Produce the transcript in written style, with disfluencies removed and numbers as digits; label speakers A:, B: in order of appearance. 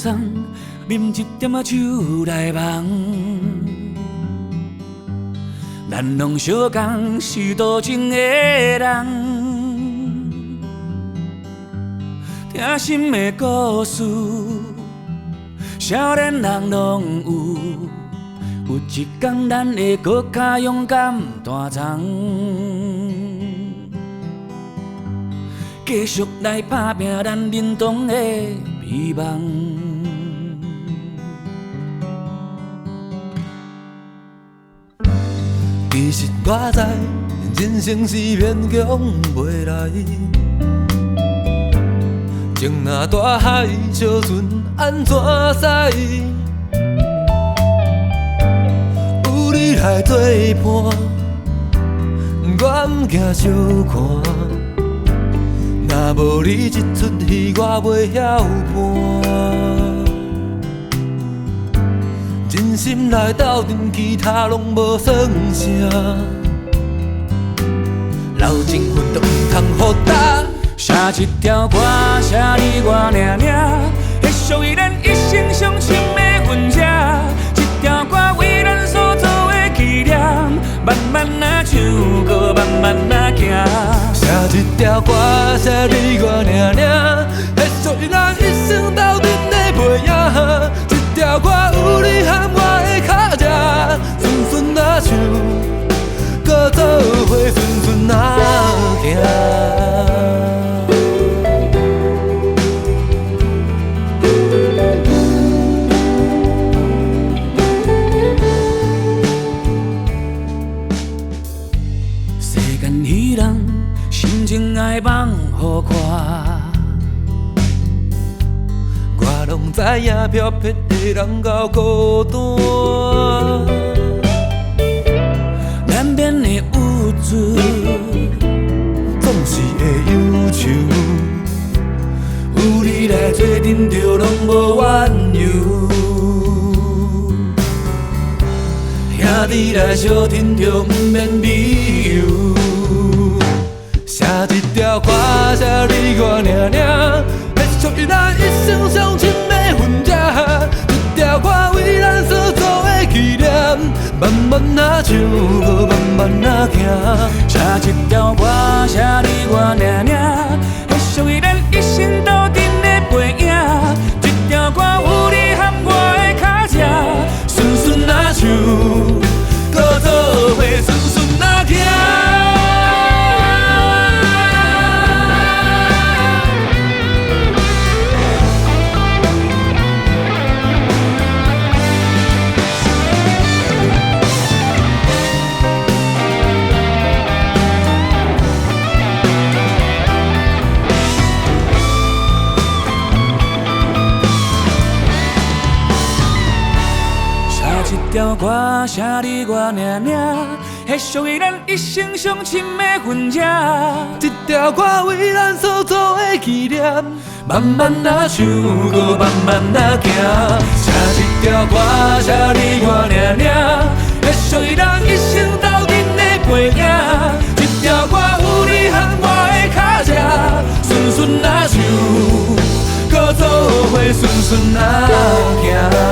A: 鬆，啉一點仔酒來放。咱攏相仝是多情的人，疼心的故事，少年人攏有。有一天咱會閣較勇敢彈叢，繼續來打拚咱認同的美夢。
B: 其實我知，人生是勉強袂來。情若大海，小船按怎駛？有你來作伴，我毋驚相看。若無你這齣戲，我袂曉伴。真心來鬥陣，其他攏無算啥。老情分都毋通予焦。
A: 寫一條歌，寫你我爾爾，彼屬於咱一生上深的痕跡。這條歌為咱所做的紀念，慢慢仔唱，閣慢慢仔行。
B: 寫一條歌，寫你我爾爾，彼屬於咱一生鬥陣的背影。這條歌有你和我的跤跡，順順仔唱，閣做伙順順仔行。
A: 世間彼人，心情愛放予看。
B: 我攏知影，飄泊的人夠孤單。
A: 難免會鬱卒，
B: 總是會憂愁。
A: 有你來做陣，就攏無緣由。兄弟來相挺，就毋免理由。
B: 寫一條歌，寫你我爾爾，彼屬於咱一生上深的痕跡。這條歌為咱所做的紀念，慢慢仔唱，閣慢慢仔行。
A: 寫一條歌，寫你我爾爾，彼屬於咱一生鬥陣的背影。這條歌有你和我的跤跡，順順仔唱，閣做伙順順仔行。寫一條歌，寫你我爾爾，彼屬於咱一生上深的痕跡。
B: 這條歌為咱所做的紀念，
A: 慢慢仔唱，閣慢慢仔行。寫一條歌，寫你我爾爾，彼屬於咱一生鬥陣的背影。這條歌有你和我的跤跡，順順仔唱，閣做伙順順仔行。